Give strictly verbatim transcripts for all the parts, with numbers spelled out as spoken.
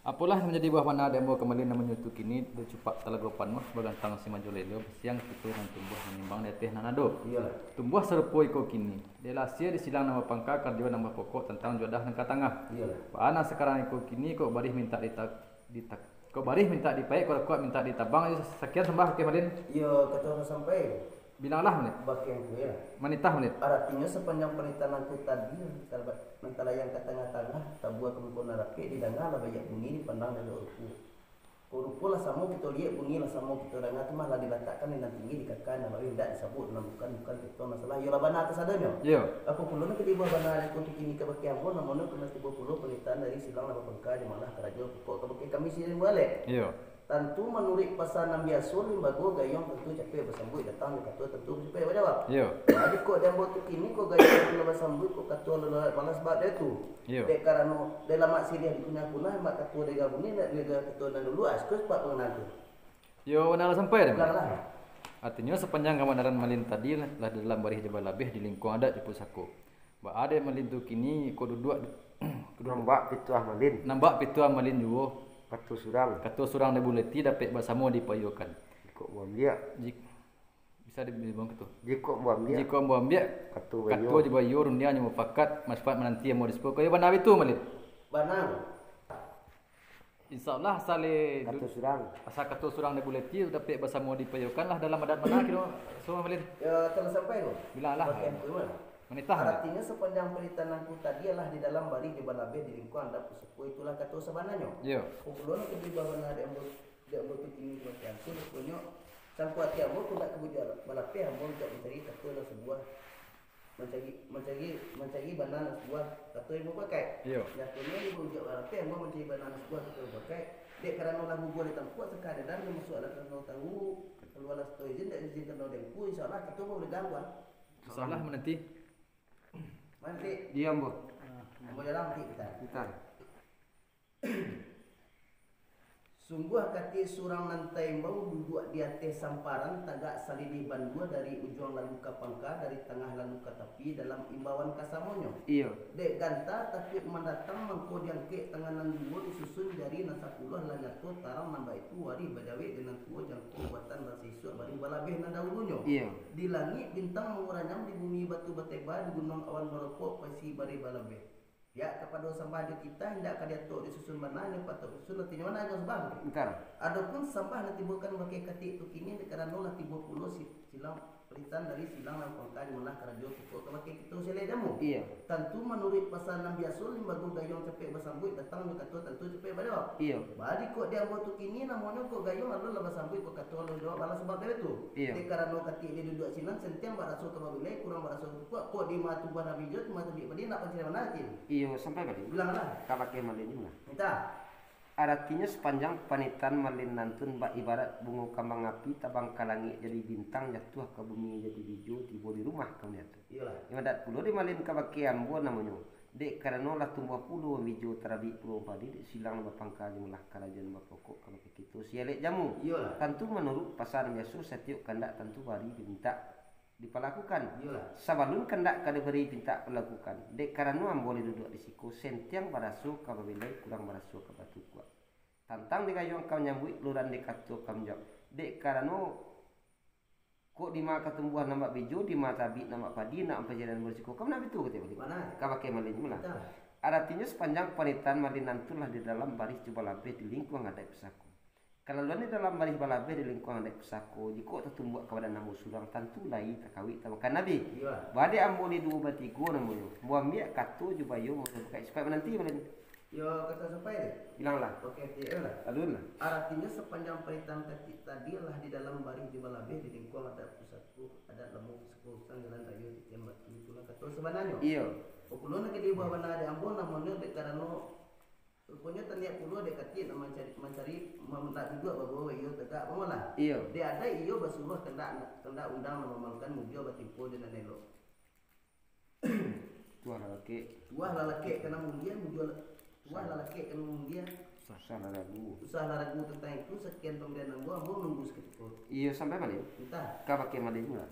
Apolah nan manjadi buah bana di ambo ka malin namonyo tu kini, di cupak talago panuah, bagantang simajo lelo, basiang kito nan tumbuah manyimbang di ateh nan ado. Iyolah. Tumbuah sarupo iko kini, dek lah asie di silang nan bapangka, karajo nan bapokok, tantang juadah nan ka tangah. Iyolah. Baa nan sakarang iko kini, kok barih mintak dita-, dita-, kok barih mintak dipaik, kok rakuak mintak ditabang, sakian sambah, Bakeh Malin. Iyo, kato lah sampai. Bilanglah, Malin. Bakeh Angku, yo. Manitah, Malin. Aratinyo, sapanjang panitahan Angku tadi, nan tala-, nan talayang ka tangah-tangah, tabuah ka muko nan rapek, didanga lah baiak bunyi, dipandang elok rupo. Kok rupo lah samo kito liek, bunyi lah samo kito danga, tu mah lah dilatakkan di nan tinggi, dikaka nan laweh, indak disabuik nan bukan, bukan kito nan salah, iyolah bana kasadonyo. Iyo. Apo pulo nan ka dibuah bana dek Angku tu kini ka bakeh ambo, namonyo ka tibo pulo panitahan dari silang nan bapangka, jo malah karajo pokok ka bakeh kami siriah baleh. Iyo. Tantu manuruik pasa nan biaso, limbago gayuang tantu capek basambuik, datang jo kato tantu capek bajawab. Iyo. Jadi kok di ambo tu kini, kok gayuang alun lah basambuik, kok kato alun lah balas, sabab dari tu. Iyo. Dek karano dek lamak siriah dikunyah-kunyah, mak kato dek gabuni, nak dek kato nan dulu, ah, siko cepat panganaan tu. Iyo, bana lah sampai deh, Malin. Lah, lah. Artinyo, sapanjang kabanaran Malin tadi lah, lah dalam barih jo balabeh di lingkuang adat jo pusako. Baa dek Malin tu kini, kok duduak, duduak. Nambak pituah Malin. Nambak pituah Malin juo. Kato surang. Kato surang dek buleti dapek basamo dipayokan. Jikok baambiak. Jik-, bisa di-, dibuang kato. Jikok baambiak. Jikok baambiak. Kato bayo. Kato jo bayo, rundiang jo mufakat, manfaat mananti ambo di siko. Kok iyo bana itu, Malin? Bana. Insya Allah, asal di-, kato surang. Asal kato surang dek buleti dapek basamo dipayokan lah dalam adat bana kiro, so, Malin. Yo, telah sampai ko. Bilanglah. Bakeh Angku, Malin. Manitah, Malin. Aratinyo, sapanjang panitahan Angku tadi alah di dalam barih jo balabeh di lingkuang adat pusako, itulah kato sabananyo. Iyo. Kok pulo nan ka dibuah bana dek ambo, dek ambo tu kini bakeh Angku, ruponyo, sangko ati ambo, kok ndak ka bujuak balapeh, ambo ka mancari kato nan sabuah. Mancari, mancari, mancari bana nan sabuah kato nan bapakai. Iyo. Nyatonyo, di bujuak balapeh, ambo mancari bana nan sabuah kato nan bapakai. Dek karano lah guguah di tampuak, sakadar nan masuak lah karano tahu, kaluar lah sato izin, dek izin karano dengku, insya Allah, kato ambo buliah gangguan. Insya Allah, mananti. Mananti. Diam, Bo. Ambo jalan, nanti kita. Kita. Sungguah katik surang nan taimbau, duduak di ateh samparan, tagak salilih bandua, dari ujuang lalu ka pangka, dari tangah lalu ka tapi, dalam imbauan kasamonyo. Iyo. Dek ganta takuik mandatang, mangko diangkek tangan nan duo, disusun jari nan sapuluah, lah nyato tarang nan baitu, warih bajawek di nan tuo, jangko buatan basisuak, barih balabeh nan dahulunyo. Iyo. Di langik bintang manguranyam, di bumi batu bateba, di gunuang awan baropok, paisi barih balabeh. Pihak kapado sambah jo titah indak ka diatok disusun bana, nan patuik disusun, artinyo bana jo sambah. Bana. Adopun sambah nan tibokan bakeh katik tu kini, dek karano lah tibo pulo si-, silang panitahan dari silang nan bapangka, jo malah karajo pokok ka bakeh kito siriah jamu. Iyo. Tantu manuruik pasa nan biaso, limbago gayuang capek basambuik, datang jo kato tantu capek bajawab. Iyo. Baa jikok di ambo tu kini, namonyo kok gayuang alun lah basambuik, kok kato alun jawab, alah sabab dari tu. Iyo. Dek karano katik di duduak sinan, santiang baraso ka babilai, kurang baraso ka bakuak, kok di ma tumbuah nan ijo, di ma tabiak padi, nak pancari bana, Cin. Iyo, sampai baliak. Bilanglah. Ka bakeh Malin juo lah. Minta. Aratinyo, sapanjang panitahan Malin nantun bak ibarat bungo kambang api, tabang ka langik jadi bintang, jatuah ka bumi jadi bijo, tibo di rumah ka mandiatu. Iyolah. Ibarat pulo di Malin ka bakeh ambo namonyo. Dek karano lah tumbuah pulo bijo, tarabik pulo padi, dek silang nan bapangka, jo malah karajo nan bapokok ka bakeh kito siriah jamu. Iyolah. Tantu manuruik pasa nan biaso, satiok kandak tantu bari dimintak dipalakukan. Iyolah. Sabalun kandak ka dibari pintak palakukan. Dek karano ambo lah duduak di siko, santiang baraso ka babilai, kurang baraso ka bakuak. Tantang di gayuang ka manyambuik, luran di kato ka manjawab. Dek karano kok di ma ka tumbuah nan bak bijo, di ma tabik nan bak padi, nak mampajalan barisiko. Ka mano bitu, kato Malin? Bana. Ka bakeh Malin juo lah. Bana. Aratinyo, sapanjang panitahan Malin nantun lah di dalam barih jo balabeh di lingkuang adat pusako. Kalaluan di dalam barih balabeh di lingkuang adat pusako, jikok tatumbuak ka badan ambo surang, tantu lai takawik tamakan abih. Iyo. Baa dek ambo lai duo batigo namonyo. Ambo ambiak kato jo bayo, ambo pakai supayo mananti, Malin. Yo, kato supayo tu? Bilanglah. Oke, tiyo lah. Alun lah. Aratinyo, sapanjang panitahan katik tadi lah di dalam barih jo balabeh di lingkuang adat pusako, adat lamo pusako usang jalan rayo titian batu, itulah kato sabananyo. Iyo. Kok pulo nan ka dibuah bana dek ambo, namonyo dek karano Ruponyo taniaik pulo dek katik nak mancari, mancari, ma-, nak duduak babawa iyo tagak, bamo lah. Iyo. Dek adaik iyo basuruah kandak, kandak undang nan mamalukan, mujua batimpo jo nan elok. Tuah lah lakek. Tuah lah lakek ka nan mulia, mujua la-, tuah lah lakek ka nan mulia. Usah lah ragu. Usah lah ragu tantang itu, sakian pambarian ambo, ambo manunggu sakutiko. Iyo, sampai Malin? Antah. Ka bakeh Malin juo lah.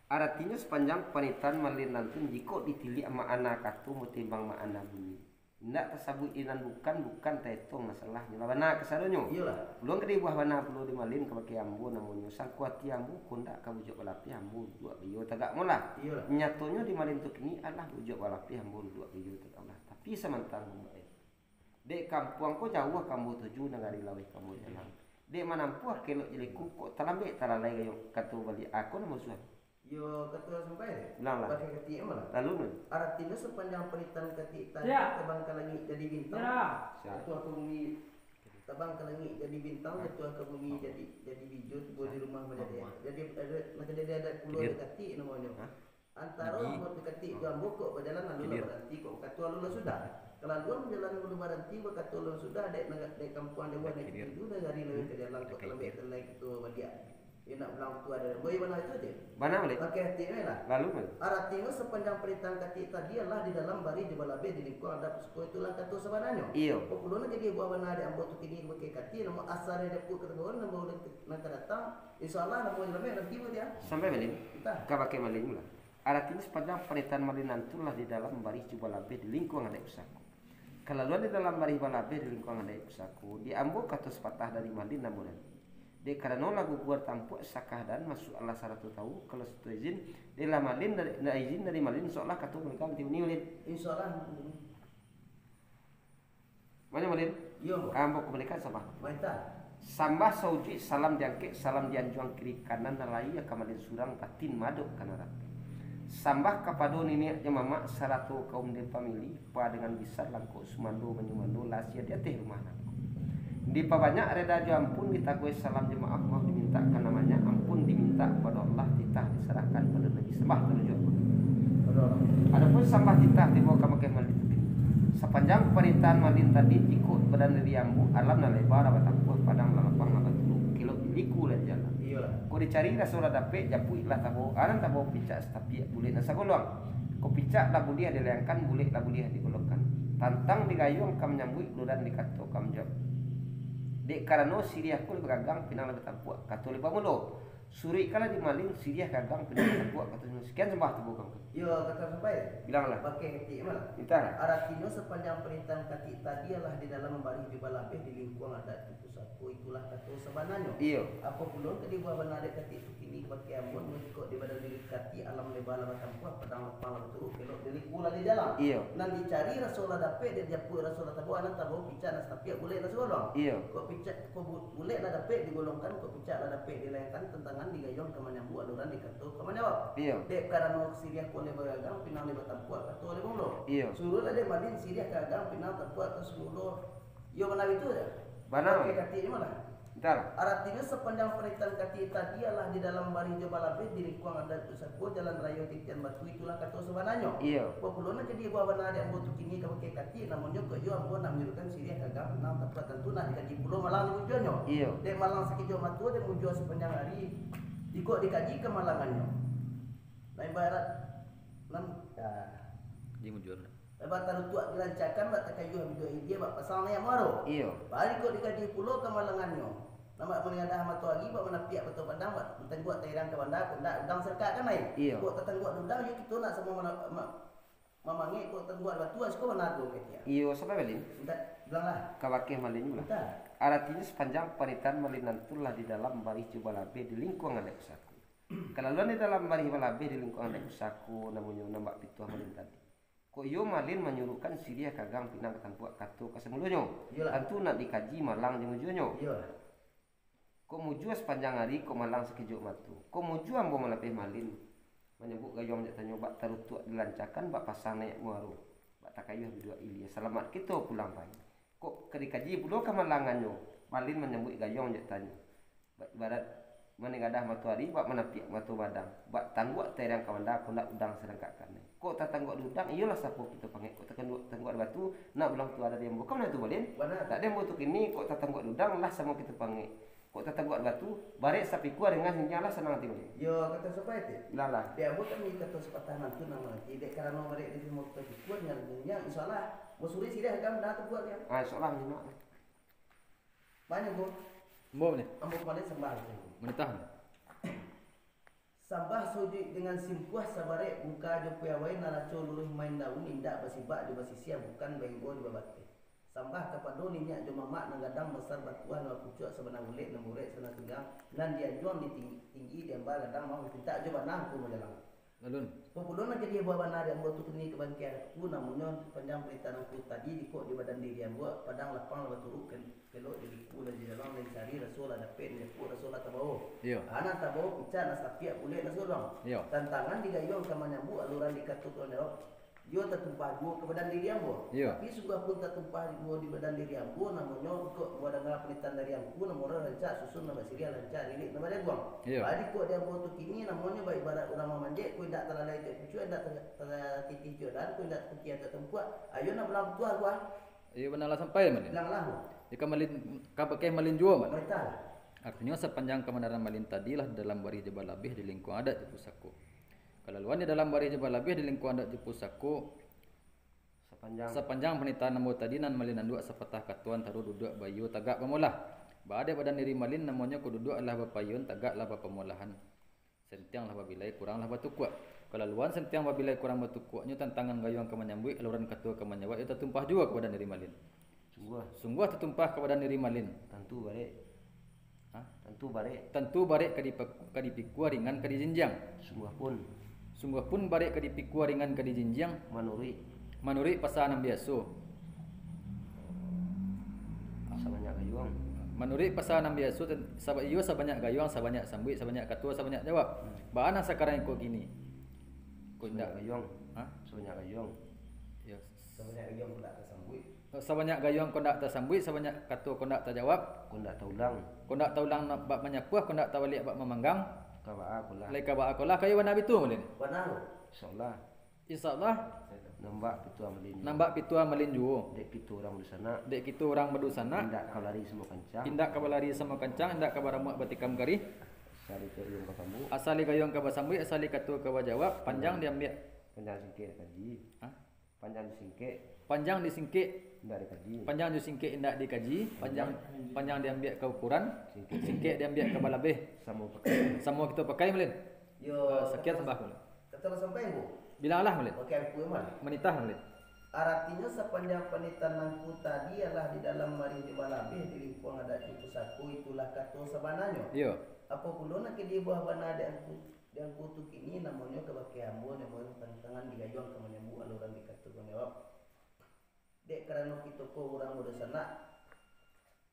Aratinyo, sapanjang panitahan Malin nantun, jikok ditiliak maana kato, mutimbang maana bunyi. Indak tasabuik di nan bukan, bukan taetong masalahnyo lah. Bana kasadonyo. Iyolah. Ulun ka dibuah bana pulo di malin kabake ambo namonyo. Sangko ati ambo, kondak ka bujuak balapeh, ambo duduak baiyo tagak molah. Iyolah. Nyatonyo di malin tu kini alah bujuak balapeh, ambo duduak baiyo tagak molah. Tapi samantang ambo Dek kampuang ko jauah ka ambo tuju, nagari laweh ka ambo jalang. Dek manampuah kelok jo liku, kok talambek talalai gayo kato baliak, a ko nan musuah. Yo, kato sampai deh. Ulang lah. Pakai katik apo lah? Lalu, Nun? Aratinyo sapanjang panitahan katik tadi, Ya. tabang ka langik jadi bintang. Ya. Siap. Jatuah ka bumi, tabang ka langik jadi bintang, jatuah ka bumi jadi, jadi bijo, tibo di rumah manjadi. Jadi, ada, manjadi adat pulo Clear. Di katik namonyo. Hah? Antaro Lagi. Ambo tu katik jo ambo kok bajalan lalu lah Clear. Baranti kok bakato lalu lah sudah. Kalaluan bajalan lalu baranti bakato lalu sudah, dek naga-, dek kampuang jauah Dah dek clear. Tuju nagari laweh ka jalang kok Dah talambek clear. Talai kito baliak. Yo nak ulang tu ada. Boy bana itu je. Bana, Malik. Pakai hati ni lah. Lalu, Malik. Aratinyo sapanjang panitahan katik tadi alah di dalam barih jo balabeh di lingkuang adat pusako itulah kato sabananyo. Iyo. Populo nan jadi buah bana dek ambo tu kini pakai katik, namun asal dari dapur ka tabawan, namun ulun nan ka datang, insyaallah namun ulun nanti buat ya. Sampai, Malik. Entah. Ka pakai Malik lah. Aratinyo sapanjang panitahan malin nan tu lah di dalam barih jo balabeh di lingkuang adat pusako. Kalaluan di dalam barih balabeh di lingkuang adat pusako, di ambo kato sapatah dari malin namonyo. Dek karano lah guguar tampuak sakah dan masuak alah sarato tawu, kalau sato izin, dek lah malin dari, nak izin dari malin, insyaallah kato malin. Insyaallah. Mano, Malin? Iyo. Ambo kumbalikan sambah. Mantap. Sambah saujuik salam diangkek, salam dianjuang kiri kanan, nan lahia ka Malin surang, batin madok ka nan rapek. Sambah kapado niniak jo mamak, sarato kaum di pamili, pa dengan bisan langkok sumando manyumando, lah sia di ateh rumah nangko. Dipabanyak reda jo ampun, ditaguih salam jo maaf, maaf dimintak ka nan banyak, ampun dimintak kapado Allah, titah disarahkan pado Nabi, sambah tarujuak. Adopun sambah titah tibo ka Makkah Madinah, sapanjang parintahan Malin tadi, jikok badan diri ambo, alam nan leba lah batampuah, padang lah lapang lah batuluk, kilok di liku lah di jalan. Iyolah. Kok dicari raso lah dapek, japuik lah tabo, anan tabo picak satapiak, bulek nan sagoluang. Kok picak lah buliah dilayangkan, bulek lah buliah digolongkan. Tantang digayuang ka manyambuik, ludan dikato ka manjawab. Dek karano siriah ko lah bagagang, pinang lah batampuak, kato lah bamulo. Suruikkanlah di Malin, siriah ka gagang, pinang batampuak, kato. Sakian sambah tibo ka Makkah. Iyo, kato sampai. Bilanglah. Pakai ketik mah. Minta. Aratinyo sapanjang parintahan katik tadi alah di dalam barih jo balabeh di lingkuang adat tu pusako, itulah kato sabananyo. Iyo. Apo pulo ka dibuah bana dek katik tu kini kabake ambo, mangko di badan diri katik, alam leba lah batampuah, padang lapang lah baturuk, kilok di liku lah di jalan. Iyo. Nan dicari raso lah dapek, dek japuik raso lah tabo, anan tabo picak nan satapiak, bulek nan sagoluang. Iyo. Kok picak, kok bu-, bulek lah dapek digolongkan, kok picak lah dapek dilayangkan, tantangan digayuang ka manyambuik, ludan dikato ka manjawab. Iyo. Dek karano siriah ko lah bagagang, pinang lah batampuak, kato lah bamulo. Iyo. Suruiklah dek Malin, siriah ka gagang, pinang tampuak ka samulo. Iyo, bana itu yo? Bana. Pakai katik di ma? Aratinyo sapanjang parintahan katik tadi alah di dalam barih jo balabeh di lingkuang adat pusako, jalan rayo titian batu, itulah kato sabananyo. Iyo. Apo pulo nan ka dibuah bana dek ambo tu kini kabake katik, namonyo kok iyo ambo nak manyuruikkan siriah ka gagang, pinang tampuak, tantu nak dikaji pulo malang jo mujuanyo. Iyo. Dek malang sakijok mato, dek mujua sapanjang ari, jikok dikaji kamalangannyo. Nan ibarat, nan, ah. Di mujua. Bak tarutuak dilancakan, bak takayuah biduak ilia, bak pasang naiak muaro. Iyo. Bari kok dikaji pulo kamalangannyo. Nan bak mangadah matoari, bak manapiak bato padang, bak tatangguak tairang ka banda, kok ndak udang sarakak kanai. Iyo. Kok tatangguak di udang, iyo kito nak samo mana-, ma-, mamangek, kok tatangguak di batu, asiko bana tu katiak. Iyo, sampai Malin. Minta bilanglah. Kabake Malin lah. Minta. Aratinyo sapanjang parintahan Malin nan tu lah di dalam barih jo balabeh di lingkuang adat pusako. Kalaluan di dalam barih balabeh di lingkuang adat pusako, namonyo nan bak pituah Malin tadi. Kok iyo Malin manyuruikkan siriah ka gagang, pinang ka tampuak, kato ka samulonyo. Iyolah. Tantu nak dikaji malang jo mujuanyo. Iyolah. Kok mujua sapanjang ari, kok malang sakijok mato. Kok mujua ambo malapeh Malin, manyambuik gayuang jak tanyo, bak tarutuak dilancakan, bak pasang naiak muaro, bak takayuah biduak ilia, salamat kito pulang pai. Kok ka dikaji pulo kamalangannyo, Malin manyambuik gayuang jak tanyo. Bak ibarat mangadah matoari, bak manapiak mato badang, bak tangguak tairang ka banda, kok ndak udang sarakak kanai. Kok tatangguak di udang, iyolah sapo kito pangek, kok tatangguak, tangguak di batu, nak pulang tu ado di ambo. Kan bana tu, Malin? Bana. Dak di ambo tu kini, kok tatangguak di udang, lah samo kito pangek. Kok tatangguak di batu, barek sapikua dengan sinjang, lah sanang ati Malin. Yo, kato sapa itu? Lah, lah. Di ambo kan kato sapatah nan tu nan mangarati, dek karano barek di samo kito pikua dengan sinjang, insyaallah, basuruik siriah ka gagang, bana tu buek dia. Ah, insyaallah, nyimak. Banyak, Bu. Ambo ni. Ambo kembali sambah. Menitah. Sambah saujuik dengan simpuah, sabarek bungka jo piawai, naraco luruih main daun, indak basibak jo basisiah, bukan bainggo jo babateh. Sambah kapado niniak jo mamak, nan gadang basar batuah, nan bapucuak sabana bulek, nan burek sabana tunggang, nan dianjuang ditinggi, tinggi diamba gadang, mah pintak jo bana angku majalang. Alun. Populo nan jadi buah bana di ambo tu kini ka bangkian aku, namonyo panjang panitahan aku tadi, dikok di badan diri ambo, padang lapang lah baturuk, kel-, kelok di liku lah di dalam, lah dicari raso lah dapek, dijapuik raso lah tabawo. Iyo. Ah, nan tabawo picak, nan sapiak bulek lah soluang. Iyo. Tantangan di gayuang ka manyambuik, aluran di kato ka manjawab. Iyo tatumpah juo ka badan diri ambo. Iyo. Tapi sungguah pun tatumpah juo di badan diri ambo, namonyo kok ambo danga panitahan dari angku, namonyo rancak susun nan basiriah, rancak lirik nan bajaguang. Iyo. Baa dikok di ambo tu kini, namonyo baibarat urang mamanjek, kok indak talalai tiok pucuak, indak ta-, tatitih tiok dahan, kok indak takukia tiok tampuak. Ayo nak pulang putuah gua. Iyo, bana lah sampai, Malin. Bilang lah. Iyo, ka Malin, ka bakeh Malin juo, Malin. Marintah lah. Artinyo, sapanjang kabanaran Malin tadi lah dalam barih jo balabeh di lingkuang adat jo pusako. Kalaluan di dalam barih jo balabeh di lingkuang adat jo pusako, sapanjang, sapanjang panitahan ambo tadi nan Malin anduak sapatah kato antaro duduak baiyo tagak bamolah. Baa dek badan diri Malin, namonyo kok duduak lah bapaiyoan, tagak lah bapamolahan. Sentiang lah babilai, kurang lah batukuak. Kalaluan sentiang babilai kurang batukuaknyo, tantangan gayuang ka manyambuik, aluran kato ka manjawab, iyo tatumpah juo ka badan diri Malin. Sungguah. Sungguah tatumpah ka badan diri Malin. Tantu barek. Hah? Tantu barek. Tantu barek ka dipa-, ka dipikua, ringan ka dijinjiang. Sungguah pun. Sungguah pun barek ka dipikua, ringan ka dijinjiang. Manuruik. Manuruik pasa nan biaso. Sabanyak gayuang. Manuruik pasa nan biaso, ten-, saba-, iyo sabanyak gayuang, sabanyak sambuik, sabanyak kato, sabanyak jawab. Hmm. Baa nan sakarang iko kini? Kok indak? Sabanyak gayuang. Hah? Sabanyak gayuang. Iyo. Sabanyak gayuang kok ndak tasambuik. Sabanyak gayuang kok ndak tasambuik, sabanyak kato kok ndak tajawab. Kok ndak taulang. Kok ndak taulang na-, bak manyapuah, kok ndak tabaliak bak mamanggang. Ka baa kolah. Lai ka baa kolah, kayo bana bitu, Malin. Bana. Insyaallah. Insyaallah. Nambah pituah Malin juo. Nambah pituah Malin juo. Dek kito urang badusanak. Dek kito urang badusanak. Indak ka balari samo kancang. Indak ka balari samo kancang, indak ka baramuak batikam karih. Asali gayuang ka basambuik. Asali gayuang ka basambuik, asali kato ka bajawab, panjang diambiak. Panjang singkek dikaji. Hah? Panjang jo singkek. Panjang jo singkek. Indak dikaji. Panjang jo singkek indak dikaji. Panjang, panjang diambiak ka ukuran. Singkek. Singkek diambiak ka balabeh. Samo pakai. Samo kito pakai, Malin. Yo, ah, sakian sambah, Malin. Kato lah sampai, Bu? Bilang lah, Malin. Oke, aku, Malin. Manitah, Malin. Aratinyo, sapanjang panitahan angku tadi alah di dalam barih jo balabeh di lingkuang adat jo pusako, itulah kato sabananyo. Iyo. Apo pulo nan ka dibuah bana dek angku, dek angku tu kini, namonyo ka bakeh ambo, namonyo tantangan di gayuang ka manyambuik, aluran di kato ka manjawab. Dek karano kito ko urang badusanak,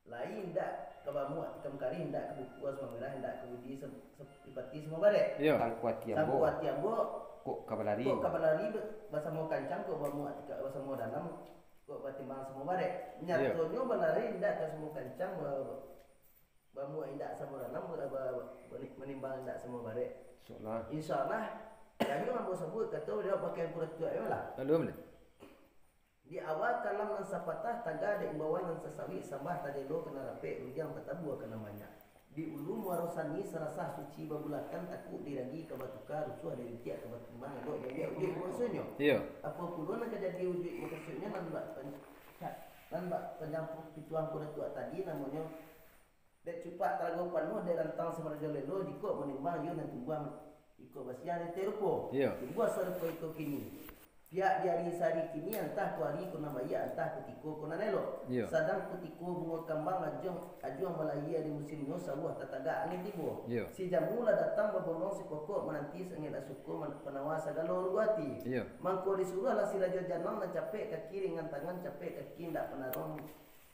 lai indak ka bamuak tikam karih, indak ka bukua samo mirah, indak ka budi sam-, sam-, sipati samo barek. Iyo. Sangko ati ambo. Sangko ati ambo. Kok ka balari. Kok ka balari ba-, basamo kancang, kok bamuak tika-, basamo dalam, kok batimbang samo barek. Iyo. Nyatonyo balari indak ka samo kancang, ba-, ba-, bamuak indak samo dalam, ba-, ba-, ba-, manimbang indak samo barek. Insyaallah. Insyaallah. Janyo ambo sabuik kato baliau pakai angku datuak yo lah. Lalu, Malin. Di awa kalam nan sapatah, taga dek imbauan nan sasawik, sambah tadelo ka nan rapek, rundiang tatabua ka nan banyak. Di ulu muaro sani sarasah suci babulakan, takuik diragi ka batuka, rusuah diritiak ka batimbang, elok diambiak ujuik mukasuiknyo. Iyo. Apo pulo nan ka jadi ujuik mukasuiknyo, nan bak pan-, nan bak panjang pituah angku datuak tadi, namonyo Dek cupak talago panuah, dek rantang samarajo lelo, jikok manimbang iyo nan tumbuah, jikok basiah nan terupo. Iyo. Tumbuah sarupo iko kini. Pihak di ari sahari kini, antah ko ari ko nan baiak, antah kutiko ko nan elok. Iyo. Sadang kutiko bungo kambang ajuang, ajuang balayia di musimnyo, sauah tatagak angin tibo. Iyo. Si jamu lah datang babondong, si pokok mananti, sangek lah suko man-, panawa sagalo rugo ati. Iyo. Mangko disuruahlah si rajo janang, nan capek kaki ringan tangan, capek kaki indak panarong,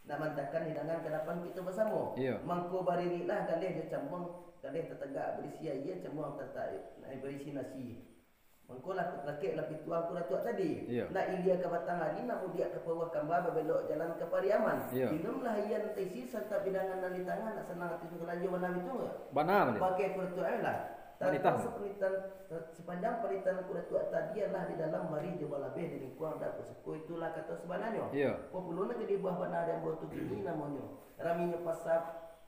nak mantakan hidangan ka dapan kito basamo. Iyo. Mangko baririklah galeh jo cambuang, galeh tatagak barisi aia, cambuang tata-, barisi nasi. Mangko lah lakeklah pituah angku datuak tadi. Iyo. Nak ilia ka batang ari, nak mudiak ka pauah kamba, babelok jalan ka Pariaman. Iyo. Minumlah aia nan taisi, santap hidangan nan di tangan, nak sanang ati tu kalanjo, bana bitu. Bana, Malin. Pakai angku datuak lah. Manitah. Tanpa sapanitan, sapanjang panitahan angku datuak tadi alah di dalam barih jo balabeh di lingkuang adat pusako, itulah kato sabananyo. Iyo. Apo pulo nan jadi buah bana di ambo tu kini, namonyo raminyo pasa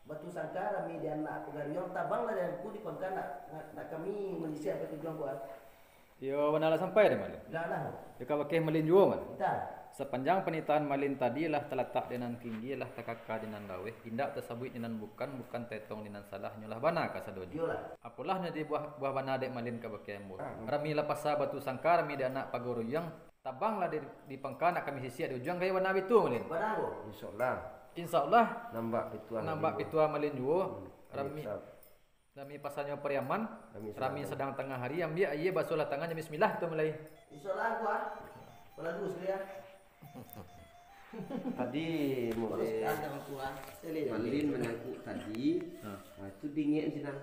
Batu Sangka, rami di anak pagariuang, tabanglah di angku di pangka, nak, nak, nak kami manisiak ka tujuan buah. Iyo, bana lah sampai dek Malin. Lah, lah. Iyo ka bakeh Malin juo, Malin. Dah. Sapanjang panitahan Malin tadi lah talatak di nan tinggi, lah takaka di nan laweh, indak tasabuik di nan bukan, bukan taetong di nan salah, nyo lah bana kasadonyo. Iyolah. Apolah nyo di buah, buah bana dek Malin kabake ambo. Ah, hmm. Rami lah pasa batu sangka, rami dek anak pago ruyuang, tabang lah di, di pangka, nak kami sisiak di ujuang, gaya bana bitu, Malin. Bana, Bo. Insya Allah. Insya Allah. Nambak pituah Nambak Malin juo. Pituah Malin juo. Hmm. Rami. Insya Allah. Rami pasanyo Pariaman, rami sadang tangah hari, ambiak aia, basuahlah tangan, bismillah, tu mulai. Insya Allah, Angku, ah. Kalau dulu sekali, ah. Tadi mulai Angku, ah. Sekali, Malin manyangkuk tadi, ha. Nah, itu dingin sinan.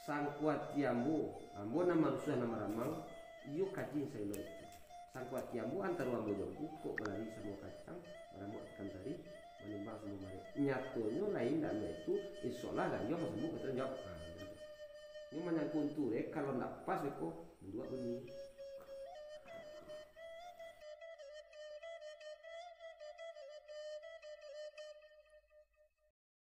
Sangkuati ambo, ambo nan marusuah, nan maramang, iyo kaji sailo itu. Sangkuati ambo antaro ambo jo Angku, kok balari samo kacang, barambuak ikan tari, manimbang samo marek. Nyatonyo lain dak nyo itu, insya Allah gayuang samo kato jawab. Ha, gitu. Nyo manyangkut tu, eh, kalau ndak pas beko, buruak bunyi.